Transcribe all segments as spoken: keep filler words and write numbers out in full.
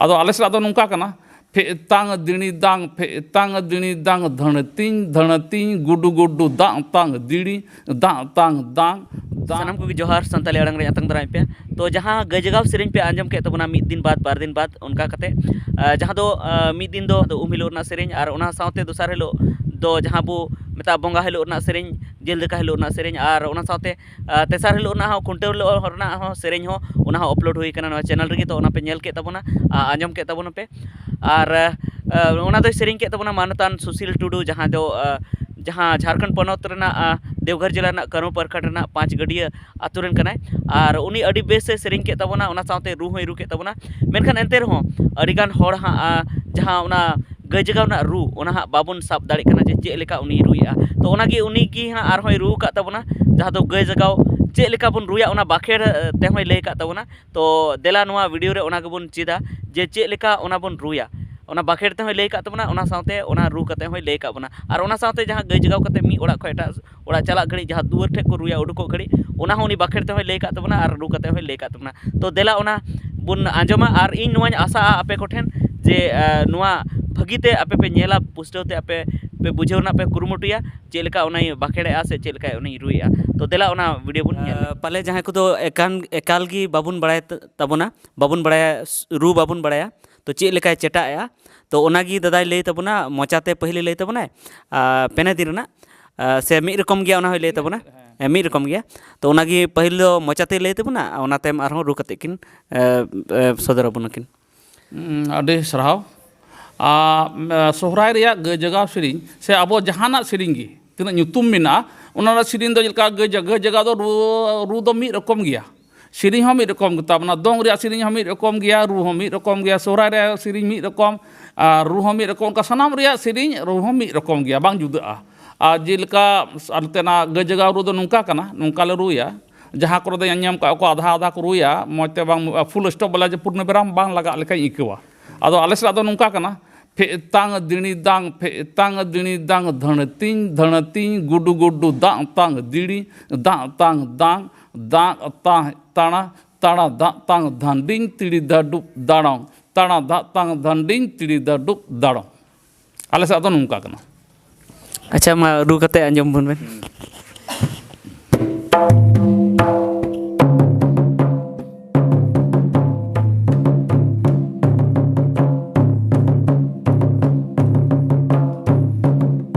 ᱟᱫᱚ ᱟᱞᱮ ᱥᱮᱫᱟᱜ ᱫᱚ ᱱᱚᱝᱠᱟ ᱠᱟᱱᱟ, ᱯᱷᱮᱜ ᱛᱟᱝ ᱫᱤᱲᱤ ᱫᱟᱝ, ᱯᱷᱮᱜ ᱛᱟᱝ ᱫᱤᱲᱤ ᱫᱟᱝ, ᱫᱷᱟᱹᱲ ᱛᱤᱧ ᱫᱷᱟᱹᱲ ᱛᱤᱧ, ᱜᱩᱰᱩ ᱜᱩᱰᱩ ᱫᱟᱜ ᱛᱟᱝ ᱫᱤᱲᱤ, ᱫᱟᱜ ᱛᱟᱝ ᱫᱟᱝ, ᱫᱟᱜ᱾ ᱥᱟᱱᱟᱢ ᱠᱚᱜᱮ ᱡᱚᱦᱟᱨ, ᱥᱟᱱᱛᱟᱲᱤ ᱟᱲᱟᱝ ᱨᱮ ᱟᱛᱟᱝ ᱫᱟᱨᱟᱢ ᱯᱮ᱾ ᱛᱚ, ᱡᱟᱦᱟᱸ ᱜᱟᱹᱭ ᱡᱟᱜᱟᱣ ᱥᱮᱨᱮᱧ ᱯᱮ ᱟᱸᱡᱚᱢ ᱠᱮᱫ ᱛᱟᱵᱚᱱᱟ ᱢᱤᱫ ᱫᱤᱱ ᱵᱟᱫ, ᱵᱟᱨ ᱫᱤᱱ ᱵᱟᱫ, ᱚᱱᱠᱟ ᱠᱟᱛᱮ, ᱟᱸ, ᱡᱟᱦᱟᱸ ᱫᱚ, ᱟᱸ, ᱢᱤᱫ ᱫᱤᱱ ᱫᱚ ᱩᱢ ᱦᱤᱞᱳᱜ ᱨᱮᱱᱟᱜ ᱥᱮᱨᱮᱧ, ᱟᱨ ᱚᱱᱟ ᱥᱟᱶᱛᱮ ᱫᱚᱥᱟᱨ ᱦᱤᱞᱳᱜ ᱫᱚ ᱡᱟᱦᱟᱸ ᱵᱚ ᱢᱮᱛᱟᱜᱼᱟ ᱵᱚᱸᱜᱟ ᱦᱤᱞᱳᱜ ᱨᱮᱱᱟᱜ ᱥᱮᱨᱮᱧ, ᱡᱤᱞ ᱫᱟᱠᱟ ᱦᱤᱞᱳᱜ ᱨᱮᱱᱟᱜ ᱥᱮᱨᱮᱧ, ᱟᱨ ᱚᱱᱟ ᱥᱟᱶᱛᱮ, ᱟᱸ, ᱛᱮᱥᱟᱨ ᱦᱤᱞᱳᱜ ᱨᱮᱱᱟᱜ ᱦᱚᱸ, ᱠᱷᱩᱱᱴᱟᱹᱣ ᱦᱤᱞᱳᱜ ᱨᱮᱱᱟᱜ ᱦᱚᱸ ᱥᱮᱨᱮᱧ ᱦᱚᱸ, ᱚᱱᱟ ᱦᱚᱸ upload ᱦᱩᱭ ᱠᱟᱱᱟ ᱱᱚᱣᱟ channel ᱨᱮᱜᱮ᱾ ᱛᱚ, ᱚᱱᱟ ᱯᱮ ᱧᱮᱞ ᱠᱮᱫ ᱛᱟᱵᱚᱱᱟ, ᱟᱸ, ᱟᱸᱡᱚᱢ ᱠᱮᱫ ᱛᱟᱵᱚᱱᱟ ᱯᱮ᱾ ᱟᱨ, ᱟᱸ, ᱚᱱᱟ ᱫᱚᱭ ᱥᱮᱨᱮᱧ ᱠᱮᱫ ᱛᱟᱵᱚᱱᱟ ᱢᱟᱱᱚᱛᱟᱱ ᱥᱩᱥᱤᱞ ᱴᱩᱰᱩ, ᱡᱟᱦᱟᱸ ᱫᱚ, ᱟᱸ, ᱡᱟᱦᱟᱸ ᱡᱷᱟᱲᱠᱷᱚᱸᱰ ᱯᱚᱱᱚᱛ ᱨᱮᱱᱟᱜ, ᱟᱸ, ᱫᱮᱣᱜᱷᱚᱨ ᱡᱮᱞᱟ ᱨᱮᱱᱟᱜ ᱠᱟᱹᱨᱩ ᱯᱨᱚᱠᱷᱚᱸᱰ ᱨᱮᱱᱟᱜ ᱯᱟᱸᱪ ᱜᱟᱹᱰᱭᱟᱹ ᱟᱛᱳ ᱨᱮᱱ ᱠᱟᱱᱟᱭ᱾ ᱟᱨ ᱩᱱᱤ ᱟᱹᱰᱤ ᱵᱮᱥ ᱮ ᱥᱮᱨᱮᱧ ᱠᱮᱫ ᱛᱟᱵᱚᱱᱟ, ᱚᱱᱟ ᱥᱟᱶᱛᱮ ᱨᱩ ᱦᱚᱸᱭ ᱨᱩ ᱠᱮᱫ ᱛᱟᱵᱚᱱᱟ᱾ ᱢᱮᱱᱠᱷᱟᱱ ᱮᱱᱛᱮ ᱨᱮᱦᱚᱸ ᱟᱹᱰᱤᱜᱟᱱ ᱦᱚᱲ ᱦᱟᱸᱜ, ᱟᱸ, ᱡᱟᱦᱟᱸ ᱚᱱᱟ ᱜᱟᱹᱭ ᱡᱟᱜᱟᱣ ᱨᱮᱱᱟᱜ ᱨᱩ, ᱚᱱᱟ ᱦᱟᱸᱜ ᱵᱟᱵᱚᱱ ᱥᱟᱵ ᱫᱟᱲᱮᱭᱟᱜ ᱠᱟᱱᱟ ᱡᱮ ᱪᱮᱫ ᱞᱮᱠᱟ ᱩᱱᱤᱭ ᱨᱩᱭᱮᱫᱼᱟ᱾ ᱛᱚ, ᱚᱱᱟᱜᱮ ᱩᱱᱤ ᱜᱮ ᱦᱟᱸᱜ ᱟᱨᱦᱚᱸᱭ ᱨᱩ ᱟᱠᱟᱫ ᱛᱟᱵᱚᱱᱟ, ᱡᱟᱦᱟᱸ ᱫᱚ ᱜᱟᱹᱭ ᱡᱟᱜᱟᱣ ᱪᱮᱫ ᱞᱮᱠᱟ ᱵᱚᱱ ᱨᱩᱭᱟ, ᱚᱱᱟ ᱵᱟᱠᱷᱮᱲ, ᱮ, ᱛᱮᱦᱚᱸᱭ ᱞᱟᱹᱭ ᱟᱠᱟᱫ ᱛᱟᱵᱚᱱᱟ᱾ ᱛᱚ, ᱫᱮᱞᱟ ᱱᱚᱣᱟ video ᱨᱮ ᱚᱱᱟ ᱜᱮᱵᱚᱱ ᱪᱮᱫᱟ ᱡᱮ ᱪᱮᱫ ᱞᱮᱠᱟ ᱚᱱᱟ ᱵᱚᱱ ᱨᱩᱭᱟ᱾ ᱚᱱᱟ ᱵᱟᱠᱷᱮᱲ ᱛᱮᱦᱚᱸᱭ ᱞᱟᱹᱭ ᱟᱠᱟᱫ ᱛᱟᱵᱚᱱᱟ, ᱚᱱᱟ ᱥᱟᱶᱛᱮ ᱚᱱᱟ ᱨᱩ ᱠᱟᱛᱮ ᱦᱚᱸᱭ ᱞᱟᱹᱭ ᱟᱠᱟᱫ ᱵᱚᱱᱟ᱾ ᱟᱨ ᱚᱱᱟ ᱥᱟᱶᱛᱮ ᱡᱟᱦᱟᱸ ᱜᱟᱹᱭ ᱡᱟᱜᱟᱣ ᱠᱟᱛᱮ ᱢᱤᱫ ᱚᱲᱟᱜ ᱠᱷᱚᱱ ᱮᱴᱟᱜ ᱚᱲᱟᱜ ᱪᱟᱞᱟᱜ ᱜᱷᱟᱹᱲᱤᱡ ᱡᱟᱦᱟᱸ ᱫᱩᱣᱟᱹᱨ ᱴᱷᱮᱡ ᱠᱚ ᱨᱩᱭᱟ, ᱩᱰᱩᱠᱚᱜ ᱜᱷᱟᱹᱲᱤᱡ, ᱚᱱᱟ ᱦᱚᱸ ᱩᱱᱤ ᱵᱟᱠᱷᱮᱲ ᱛᱮᱦᱚᱸᱭ ᱞᱟᱹᱭ ᱟᱠᱟᱫ ᱛᱟᱵᱚᱱᱟ ᱟᱨ ᱨᱩ ᱠᱟᱛᱮ ᱦᱚᱸᱭ ᱞᱟᱹᱭ ᱟᱠᱟᱫ ᱛᱟᱵᱚᱱᱟ᱾ ᱛᱚ, ᱫᱮᱞᱟ ᱚᱱᱟ ᱵᱚᱱ ᱟᱸᱡᱚᱢᱟ᱾ ᱟᱨ ᱤᱧ ᱱᱚᱣᱟᱧ ᱟᱥᱟᱜᱼᱟ ᱟᱯᱮ ᱠᱚᱴᱷᱮᱱ ᱡᱮ, ᱟᱸ, ᱱᱚᱣᱟ ᱵᱷᱟᱹᱜᱤ ᱛᱮ ᱟᱯᱮ ᱯᱮ ᱧᱮᱞᱟ, ᱯᱩᱥᱴᱟᱹᱣ ᱛᱮ ᱟᱯᱮ ᱯᱮ ᱵᱩᱡᱷᱟᱹᱣ ᱨᱮᱱᱟᱜ ᱯᱮ ᱠᱩᱨᱩᱢᱩᱴᱩᱭᱟ, ᱪᱮᱫ ᱞᱮᱠᱟ ᱩᱱᱤᱭ ᱵᱟᱠᱷᱮᱲᱮᱜᱼᱟ ᱥᱮ ᱪᱮᱫ ᱞᱮᱠᱟ ᱩᱱᱤᱭ ᱨᱩᱭᱮᱜᱼᱟ᱾ ᱛᱚ, ᱫᱮᱞᱟ ᱚᱱᱟ video ᱵᱚᱱ ᱧᱮᱞ ᱞᱮᱜᱮ᱾ ᱟᱸ, ᱯᱟᱞᱮ ᱡᱟᱦᱟᱸᱭ ᱠᱚᱫᱚ ᱮᱠᱟᱱ, ᱮᱠᱟᱞ ᱜᱮ ᱵᱟᱵᱚᱱ ᱵᱟᱲᱟᱭ ᱛ-, ᱛᱟᱵᱚᱱᱟ, ᱵᱟᱵᱚᱱ ᱵᱟᱲᱟᱭᱟ, ᱨᱩ ᱵᱟᱵᱚᱱ ᱵᱟᱲᱟᱭᱟ, ᱛᱚ ᱪᱮᱫ ᱞᱮᱠᱟᱭ ᱪᱮᱴᱟᱜ ᱮᱜᱼᱟ? ᱛᱚ ᱚᱱᱟᱜᱮ ᱫᱟᱫᱟᱭ ᱞᱟᱹᱭ ᱛᱟᱵᱚᱱᱟ, ᱢᱚᱪᱟᱛᱮ ᱯᱟᱹᱦᱤᱞᱮ ᱞᱟᱹᱭ ᱛᱟᱵᱚᱱᱟᱭ, ᱟᱨ ᱯᱮᱱᱮ ᱫᱤᱱ ᱨᱮᱱᱟᱜ, ᱟᱨ ᱥᱮ ᱢᱤᱫ ᱨᱚᱠᱚᱢ ᱜᱮᱭᱟ, ᱚᱱᱟ ᱦᱚᱸᱭ ᱞᱟᱹᱭ ᱛᱟᱵᱚᱱᱟ᱾ ᱦᱮᱸ, ᱢᱤᱫ ᱨᱚᱠᱚᱢ ᱜᱮᱭᱟ᱾ ᱛᱚ ᱚᱱᱟᱜᱮ ᱯᱟᱹᱦᱤᱞ ᱫᱚ ᱢᱚᱪᱟᱛᱮᱭ ᱞᱟᱹᱭ ᱛᱟᱵᱚᱱᱟ, ᱟᱨ ᱚᱱᱟ ᱛᱟᱭᱚᱢ ᱟᱨᱦᱚᱸ ᱨᱩ ᱠᱟᱛᱮᱫ ᱠᱤᱱ, ᱮ, ᱮ, ᱥᱚᱫᱚᱨ ᱟᱵᱚᱱᱟ ᱠᱤᱱ᱾ ᱩᱸ, ᱟᱹᱰᱤ ᱥᱟᱨᱦᱟᱣ᱾ ᱟᱨ, ᱩᱸ, ᱥᱚᱦᱨᱟᱭ ᱨᱮᱭᱟᱜ ᱜᱟᱹᱭ ᱡᱟᱜᱟᱣ ᱥᱮᱨᱮᱧ ᱥᱮ ᱟᱵᱚ ᱡᱟᱦᱟᱱᱟᱜ ᱥᱮᱨᱮᱧ ᱜᱮ, ᱛᱤᱱᱟᱹᱜ ᱧᱩᱛᱩᱢ ᱢᱮᱱᱟᱜᱼᱟ, ᱚᱱᱟ ᱨᱮᱱᱟᱜ ᱥᱮᱨᱮᱧ ᱫᱚ ᱪᱮᱫ ᱞᱮᱠᱟ ᱜᱟᱹᱭ ᱡᱟ-, ᱜᱟᱹᱭ ᱡᱟᱜᱟᱣ ᱫᱚ ᱨᱩ, ᱨᱩ ᱫᱚ ᱢᱤᱫ ᱨᱚᱠᱚᱢ ᱜᱮᱭᱟ᱾ ᱥᱮᱨᱮᱧ ᱦᱚᱸ ᱢᱤᱫ ᱨᱚᱠᱚᱢ ᱜᱮᱛᱟ ᱵᱚᱱᱟ, ᱫᱚᱝ ᱨᱮᱭᱟᱜ ᱥᱮᱨᱮᱧ ᱦᱚᱸ ᱢᱤᱫ ᱨᱚᱠᱚᱢ ᱜᱮᱭᱟ, ᱨᱩ ᱦᱚᱸ ᱢᱤᱫ ᱨᱚᱠᱚᱢ ᱜᱮᱭᱟ, ᱥᱚᱦᱨᱟᱭ ᱨᱮᱭᱟᱜ ᱥᱮᱨᱮᱧ ᱢᱤᱫ ᱨᱚᱠᱚᱢ, ᱟᱨ ᱨᱩ ᱦᱚᱸ ᱢᱤᱫ ᱨᱚᱠᱚᱢ, ᱚᱱᱠᱟ ᱥᱟᱱᱟᱢ ᱨᱮᱭᱟᱜ ᱥᱮᱨᱮᱧ ᱨᱩ ᱦᱚᱸ ᱢᱤᱫ ᱨᱚᱠᱚᱢ ᱜᱮᱭᱟ, ᱵᱟᱝ ᱡᱩᱫᱟᱹᱜᱼᱟ᱾ ᱟᱨ ᱡᱮᱞᱮᱠᱟ ᱟᱞᱮ ᱛᱮᱱᱟᱜ ᱜᱟᱹᱭ ᱡᱟᱜᱟᱣ ᱨᱩ ᱫᱚ ᱱᱚᱝᱠᱟ ᱠᱟᱱᱟ, ᱱᱚᱝᱠᱟ ᱞᱮ ᱨᱩᱭᱟ, ᱡᱟᱦᱟᱸ ᱠᱚᱨᱮ ᱫᱚᱧ ᱟᱸᱡᱚᱢ ᱠᱟᱜ ᱠᱚ ᱟᱫᱷᱟ ᱟᱫᱷᱟ ᱠᱚ ᱨᱩᱭᱟ, ᱢᱚᱡᱽ ᱛᱮ ᱵᱟᱝ, full stop ᱵᱟᱞᱟ ᱡᱮ ᱯᱩᱨᱱᱚ ᱵᱤᱨᱟᱢ ᱵᱟᱝ ᱞᱟᱜᱟᱜ ᱞᱮᱠᱟᱧ ᱟᱹᱭᱠᱟᱹᱣᱟ᱾ ᱟᱫᱚ ᱟᱞᱮ ᱥᱮᱫᱟᱜ ᱫᱚ ᱱᱚᱝᱠᱟ ᱠᱟᱱᱟ, ᱯᱷᱮᱜ ᱛᱟᱝ ᱫᱤᱲᱤ ᱫᱟᱝ, ᱯᱷᱮᱜ ᱛᱟᱝ ᱫᱤᱲᱤ ᱫᱟᱝ, ᱫᱷᱟᱹᱲ ᱛᱤᱧ ᱫᱷᱟᱹᱲ ᱛᱤᱧ, ᱜᱩᱰᱩ ᱜᱩᱰᱩ ᱫᱟᱜ ᱛᱟᱝ ᱫᱤᱲᱤ, ᱫᱟᱜ ᱛᱟᱝ ᱫᱟᱝ, ᱫᱟᱜ ᱛᱟᱝ ᱛᱟᱲᱟ, ᱛᱟᱲᱟ ᱫᱟᱜ ᱛᱟᱝ ᱫᱷᱟᱹᱱᱰᱤᱧ ᱛᱤᱲᱤ ᱫᱷᱟᱹᱰᱩᱵ ᱫᱟᱲᱚᱝ, ᱛᱟᱬᱟ ᱫᱟᱜ ᱛᱟᱝ ᱫᱷᱟᱱᱰᱤᱧ ᱛᱤᱲᱤ ᱫᱟᱰᱩᱵ ᱫᱟᱲᱚᱢ᱾ ᱟᱞᱮ ᱥᱮᱫ ᱫᱚ ᱱᱚᱝᱠᱟ ᱠᱟᱱᱟ᱾ ᱟᱪᱪᱷᱟ, ᱢᱟ ᱨᱩ ᱠᱟᱛᱮ ᱟᱸᱡᱚᱢ ᱵᱚᱱ ᱵᱮᱱ᱾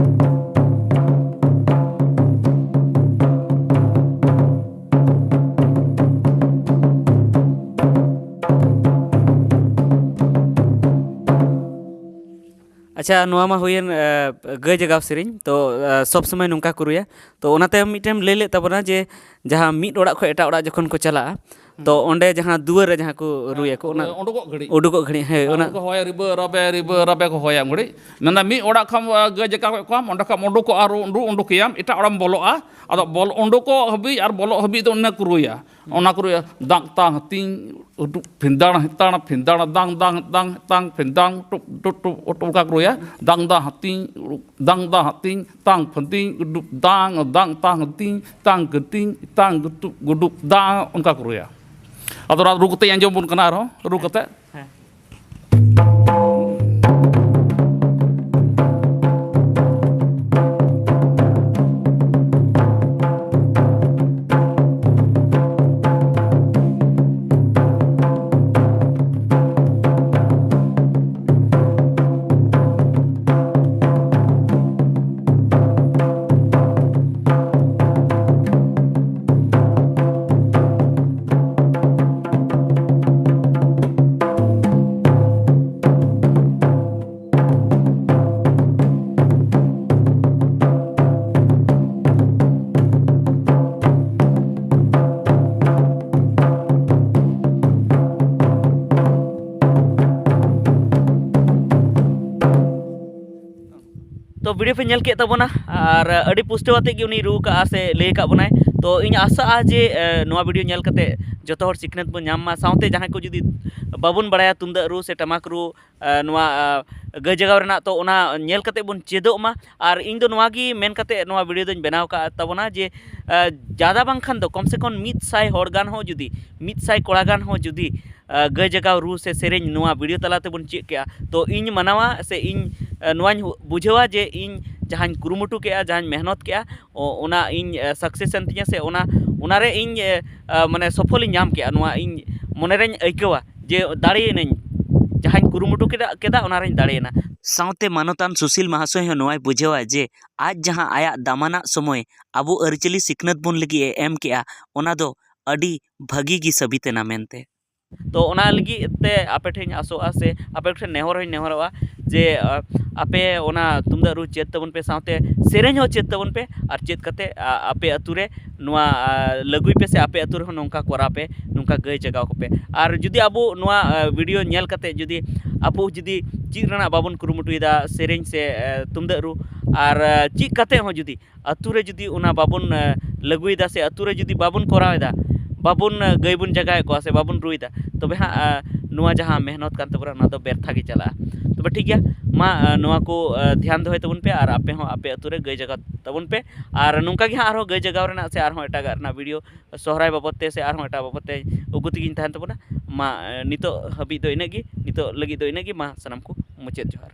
ᱟᱪᱪᱷᱟ, ᱱᱚᱣᱟ ᱢᱟ ᱦᱩᱭᱮᱱ, ᱮ, ᱜᱟᱹᱭ ᱡᱟᱜᱟᱣ ᱥᱮᱨᱮᱧ᱾ ᱛᱚ, ᱮ, ᱥᱚᱵ ᱥᱚᱢᱚᱭ ᱱᱚᱝᱠᱟ ᱠᱚ ᱨᱩᱭᱟ᱾ ᱛᱚ, ᱚᱱᱟ ᱛᱟᱭᱚᱢ ᱢᱤᱫᱴᱮᱱ ᱮᱢ ᱞᱟᱹᱭ ᱞᱮᱫ ᱛᱟᱵᱚᱱᱟ ᱡᱮ ᱡᱟᱦᱟᱸ ᱢᱤᱫ ᱚᱲᱟᱜ ᱠᱷᱚᱱ ᱮᱴᱟᱜ ᱚᱲᱟᱜ ᱡᱚᱠᱷᱚᱱ ᱠᱚ ᱪᱟᱞᱟᱜᱼᱟ, ᱛᱚ, ᱚᱸᱰᱮ ᱡᱟᱦᱟᱸ ᱫᱩᱣᱟᱹᱨ ᱨᱮ ᱡᱟᱦᱟᱸ ᱠᱚ ᱨᱩᱭᱟᱠᱚ, ᱚᱱᱟ ᱩᱰᱩᱠᱚᱜ ᱜᱷᱟᱹᱲᱤᱡ᱾ ᱩᱰᱩᱠᱚᱜ ᱜᱷᱟᱹᱲᱤᱡ, ᱦᱮᱸ, ᱟᱨ ᱚᱱᱟ ᱠᱚ ᱦᱚᱦᱚᱭᱟ, "ᱨᱤᱵᱟᱹ ᱨᱟᱵᱮ, ᱨᱤᱵᱟᱹ ᱨᱟᱵᱮ" ᱠᱚ ᱦᱚᱦᱚᱭᱟ ᱩᱱ ᱜᱷᱟᱹᱲᱤᱡ᱾ ᱢᱮᱱᱫᱟ, ᱢᱤᱫ ᱚᱲᱟᱜ ᱠᱷᱚᱱ, ᱟ, ᱜᱟᱹᱭ ᱡᱟᱜᱟᱣ ᱠᱮᱫ ᱠᱚᱣᱟᱢ, ᱚᱸᱰᱮ ᱠᱷᱚᱱ ᱩᱰᱩᱠᱚᱜᱼᱟ, ᱨᱩ-, ᱨᱩ ᱩᱰᱩᱠᱮᱭᱟᱢ, ᱮᱴᱟᱜ ᱚᱲᱟᱜ ᱮᱢ ᱵᱚᱞᱚᱜᱼᱟ᱾ ᱟᱫᱚ ᱵᱚᱞ ᱩᱰᱩᱠᱚᱜ ᱦᱟᱹᱵᱤᱡ ᱟᱨ ᱵᱚᱞᱚᱜ ᱦᱟᱹᱵᱤᱡ ᱫᱚ ᱚᱱᱟ ᱠᱚ ᱨᱩᱭᱟ᱾ ᱚᱱᱟ ᱠᱚ ᱨᱩᱭᱟ, ᱫᱟᱜ ᱛᱟᱝ ᱦᱟᱹᱛᱤᱧ, ᱩᱰᱩᱠ ᱯᱷᱤᱸᱫᱟᱲ ᱦᱤᱛᱟᱲ, ᱯᱷᱤᱸᱫᱟᱲ ᱫᱟᱝ, ᱫᱟᱝ, ᱫᱟᱝ, ᱛᱟᱝ ᱯᱷᱤᱸᱫᱟᱝ, ᱴᱩᱯ, ᱴᱩᱯ, ᱴᱩᱯ, ᱚᱱᱠᱟ ᱠᱚ ᱨᱩᱭᱟ᱾ ᱫᱟᱝ ᱫᱟ ᱦᱟᱹᱛᱤᱧ, ᱩᱰᱩᱠ, ᱫᱟᱝ ᱫᱟ ᱦᱟᱹᱛᱤᱧ, ᱛᱟᱝ ᱯᱷᱟᱹᱫᱤᱧ, ᱩᱰᱩᱠ ᱫᱟᱝ, ᱫᱟᱝ ᱛᱟᱝ ᱦᱟᱹᱛᱤᱧ, ᱛᱟᱝ ᱠᱟᱹᱛᱤᱧ, ᱛᱟᱝ ᱜᱩᱛᱩ, ᱩᱰᱩᱠ ᱫᱟᱝ, ᱚᱱᱠᱟ ᱠᱚ ᱨᱩᱭᱟ᱾ ᱟᱫᱚ ᱚᱱᱟ ᱨᱩ ᱠᱟᱛᱮ ᱟᱸᱡᱚᱢ ᱵᱚᱱ ᱠᱟᱱᱟ ᱟᱨᱦᱚᱸ, ᱨᱩ ᱠᱟᱛᱮ᱾ ᱦᱮᱸ᱾ ᱛᱚ video ᱯᱮ ᱧᱮᱞ ᱠᱮᱫ ᱛᱟᱵᱚᱱᱟ, ᱟᱨ ᱟᱹᱰᱤ ᱯᱩᱥᱴᱟᱹᱣ ᱟᱛᱮᱫ ᱜᱮ ᱩᱱᱤ ᱨᱩ ᱠᱟᱜᱼᱟ ᱥᱮ ᱞᱟᱹᱭ ᱟᱠᱟᱫ ᱵᱚᱱᱟᱭ᱾ ᱛᱚ ᱤᱧ ᱟᱥᱟᱜᱼᱟ ᱡᱮ ᱱᱚᱣᱟ video ᱧᱮᱞ ᱠᱟᱛᱮ ᱡᱚᱛᱚ ᱦᱚᱲ ᱥᱤᱠᱷᱱᱟᱹᱛ ᱵᱚᱱ ᱧᱟᱢ ᱢᱟ, ᱥᱟᱶᱛᱮ ᱡᱟᱦᱟᱸᱭ ᱠᱚ ᱡᱩᱫᱤ ᱵᱟᱵᱚᱱ ᱵᱟᱲᱟᱭᱟ ᱛᱩᱢᱫᱟᱜ ᱨᱩ ᱥᱮ ᱴᱟᱢᱟᱠ ᱨᱩ, ᱱᱚᱣᱟ ᱜᱟᱹᱭ ᱡᱟᱜᱟᱣ ᱨᱮᱱᱟᱜ, ᱛᱚ ᱚᱱᱟ ᱧᱮᱞ ᱠᱟᱛᱮ ᱵᱚᱱ ᱪᱮᱫᱚᱜ ᱢᱟ᱾ ᱟᱨ ᱤᱧ ᱫᱚ ᱱᱚᱣᱟ ᱜᱮ ᱢᱮᱱ ᱠᱟᱛᱮ ᱱᱚᱣᱟ video ᱫᱚᱧ ᱵᱮᱱᱟᱣ ᱟᱠᱟᱫ ᱛᱟᱵᱚᱱᱟ ᱡᱮ ᱡᱟᱫᱟ ᱵᱟᱝᱠᱷᱟᱱ ᱫᱚ ᱠᱚᱢ ᱥᱮ ᱠᱚᱢ ᱢᱤᱫ ᱥᱟᱭ ᱦᱚᱲ ᱜᱟᱱ ᱦᱚᱸ ᱡᱩᱫᱤ, ᱢᱤᱫ ᱥᱟᱭ ᱠᱚᱲᱟ ᱜᱟᱱ ᱦᱚᱸ ᱡᱩᱫᱤ ᱜᱟᱹᱭ ᱡᱟᱜᱟᱣ ᱨᱩ ᱥᱮ ᱥᱮᱨᱮᱧ ᱱᱚᱣᱟ video ᱛᱟᱞᱟ ᱛᱮᱵᱚᱱ ᱪᱮᱫ ᱠᱮᱜᱼᱟ, ᱛᱚ ᱤᱧ ᱢᱟᱱᱟᱣᱟ ᱥᱮ ᱤᱧ ᱱᱚᱣᱟᱧ ᱵᱩᱡᱷᱟᱹᱣᱟ ᱡᱮ ᱤᱧ ᱡᱟᱦᱟᱸᱧ ᱠᱩᱨᱩᱢᱩᱴᱩ ᱠᱮᱜᱼᱟ, ᱡᱟᱦᱟᱸᱧ ᱢᱮᱦᱱᱚᱛ ᱠᱮᱜᱼᱟ, ᱚᱱᱟ ᱤᱧ success ᱮᱱ ᱛᱤᱧᱟ ᱥᱮ ᱚᱱᱟ, ᱚᱱᱟᱨᱮ ᱤᱧ ᱢᱟᱱᱮ ᱥᱚᱯᱷᱚᱞᱤᱧ ᱧᱟᱢ ᱠᱮᱜᱼᱟ, ᱱᱚᱣᱟ ᱤᱧ ᱢᱚᱱᱮᱨᱮᱧ ᱟᱹᱭᱠᱟᱹᱣᱟ ᱡᱮ ᱫᱟᱲᱮᱭᱮᱱᱟᱹᱧ, ᱡᱟᱦᱟᱸᱧ ᱠᱩᱨᱩᱢᱩᱴᱩ ᱠᱮᱫᱟ, ᱠᱮᱫᱟ ᱚᱱᱟᱨᱮᱧ ᱫᱟᱲᱮᱭᱮᱱᱟ᱾ ᱥᱟᱶᱛᱮ ᱢᱟᱱᱚᱛᱟᱱ ᱥᱩᱥᱤᱞ ᱢᱟᱦᱟᱥᱚᱭ ᱦᱚᱸ ᱱᱚᱣᱟᱭ ᱵᱩᱡᱷᱟᱹᱣᱟ ᱡᱮ ᱟᱡ ᱡᱟᱦᱟᱸ ᱟᱭᱟᱜ ᱫᱟᱢᱟᱱᱟᱜ ᱥᱚᱢᱚᱭ ᱟᱵᱚ ᱟᱹᱨᱤᱪᱟᱹᱞᱤ ᱥᱤᱠᱷᱱᱟᱹᱛ ᱵᱚᱱ ᱞᱟᱹᱜᱤᱫ ᱮ ᱮᱢ ᱠᱮᱜᱼᱟ, ᱚᱱᱟ ᱫᱚ ᱟᱹᱰᱤ ᱵᱷᱟᱹᱜᱤ ᱜᱮ ᱥᱟᱹᱵᱤᱛ ᱮᱱᱟ ᱢᱮᱱᱛᱮ᱾ ᱛᱚ ᱚᱱᱟ ᱞᱟᱹᱜᱤᱫ ᱛᱮ ᱟᱯᱮ ᱴᱷᱮᱱ ᱟᱥᱚᱜᱼᱟ ᱥᱮ ᱟᱯᱮ ᱴᱷᱮᱱ ᱱᱮᱦᱚᱨ ᱦᱚᱸᱧ ᱱᱮᱦᱚᱨᱚᱜᱼᱟ ᱡᱮ ᱟᱯᱮ ᱚᱱᱟ ᱛᱩᱢᱫᱟᱜ ᱨᱩ ᱪᱮᱫ ᱛᱟᱵᱚᱱ ᱯᱮ, ᱥᱟᱶᱛᱮ ᱥᱮᱨᱮᱧ ᱦᱚᱸ ᱪᱮᱫ ᱛᱟᱵᱚᱱ ᱯᱮ, ᱟᱨ ᱪᱮᱫ ᱠᱟᱛᱮ ᱟᱯᱮ ᱟᱹᱛᱩ ᱨᱮ ᱱᱚᱣᱟ ᱞᱟᱹᱜᱩᱭ ᱯᱮ ᱥᱮ ᱟᱯᱮ ᱟᱹᱛᱩ ᱨᱮᱦᱚᱸ ᱱᱚᱝᱠᱟ ᱠᱚᱨᱟᱣ ᱯᱮ, ᱱᱚᱝᱠᱟ ᱜᱟᱹᱭ ᱡᱟᱜᱟᱣ ᱠᱚᱯᱮ᱾ ᱟᱨ ᱡᱩᱫᱤ ᱟᱵᱚ ᱱᱚᱣᱟ video ᱧᱮᱞ ᱠᱟᱛᱮ ᱡᱩᱫᱤ ᱟᱵᱚ ᱡᱩᱫᱤ ᱪᱮᱫ ᱨᱮᱱᱟᱜ ᱵᱟᱵᱚᱱ ᱠᱩᱨᱩᱢᱩᱴᱩᱭᱮᱫᱟ, ᱥᱮᱨᱮᱧ ᱥᱮ ᱛᱩᱢᱫᱟᱜ ᱨᱩ, ᱟᱨ ᱪᱮᱫ ᱠᱟᱛᱮ ᱦᱚᱸ ᱡᱩᱫᱤ ᱟᱹᱛᱩ ᱨᱮ ᱡᱩᱫᱤ ᱚᱱᱟ ᱵᱟᱵᱚᱱ ᱞᱟᱹᱜᱩᱭᱮᱫᱟ ᱥᱮ ᱟᱹᱛᱩ ᱨᱮ ᱡᱩᱫᱤ ᱵᱟᱵᱚᱱ ᱠᱚᱨᱟᱣ ᱮᱫᱟ, ᱵᱟᱵᱚᱱ ᱜᱟᱹᱭ ᱵᱚᱱ ᱡᱟᱜᱟᱣᱮᱫ ᱠᱚᱣᱟ ᱥᱮ ᱵᱟᱵᱚᱱ ᱨᱩᱭᱮᱫᱟ, ᱛᱚᱵᱮ ᱦᱟᱸᱜ ᱱᱚᱣᱟ ᱡᱟᱦᱟᱸ ᱢᱮᱦᱱᱚᱛ ᱠᱟᱱ ᱛᱟᱵᱚᱱᱟ ᱚᱱᱟ ᱫᱚ ᱵᱮᱨᱛᱷᱟ ᱜᱮ ᱪᱟᱞᱟᱜᱼᱟ᱾ ᱛᱚᱵᱮ ᱴᱷᱤᱠ ᱜᱮᱭᱟ, ᱢᱟ ᱱᱚᱣᱟ ᱠᱚ ᱫᱷᱮᱭᱟᱱ ᱫᱚᱦᱚᱭ ᱛᱟᱵᱚᱱ ᱯᱮ ᱟᱨ ᱟᱯᱮ ᱦᱚᱸ ᱟᱯᱮ ᱟᱹᱛᱩ ᱨᱮ ᱜᱟᱹᱭ ᱡᱟᱜᱟᱣ ᱛᱟᱵᱚᱱ ᱯᱮ᱾ ᱟᱨ ᱱᱚᱝᱠᱟ ᱜᱮ ᱦᱟᱸᱜ ᱟᱨᱦᱚᱸ ᱜᱟᱹᱭ ᱡᱟᱜᱟᱣ ᱨᱮᱱᱟᱜ ᱥᱮ ᱟᱨᱦᱚᱸ ᱮᱴᱟᱜᱟᱜ ᱨᱮᱱᱟᱜ video ᱥᱚᱦᱨᱟᱭ ᱵᱟᱵᱚᱫ ᱛᱮ ᱥᱮ ᱟᱨᱦᱚᱸ ᱮᱴᱟᱜ ᱵᱟᱵᱚᱫ ᱛᱮ ᱟᱹᱜᱩ ᱛᱮᱜᱮᱧ ᱛᱟᱦᱮᱱ ᱛᱟᱵᱚᱱᱟ᱾ ᱢᱟ ᱱᱤᱛᱚᱜ ᱦᱟᱹᱵᱤᱡ ᱫᱚ ᱤᱱᱟᱹᱜ ᱜᱮ, ᱱᱤᱛᱚᱜ ᱞᱟᱹᱜᱤᱫ ᱫᱚ ᱤᱱᱟᱹᱜ ᱜᱮ᱾ ᱢᱟ ᱥᱟᱱᱟᱢ ᱠᱚ ᱢᱩᱪᱟᱹᱫ ᱡᱚᱦᱟᱨ᱾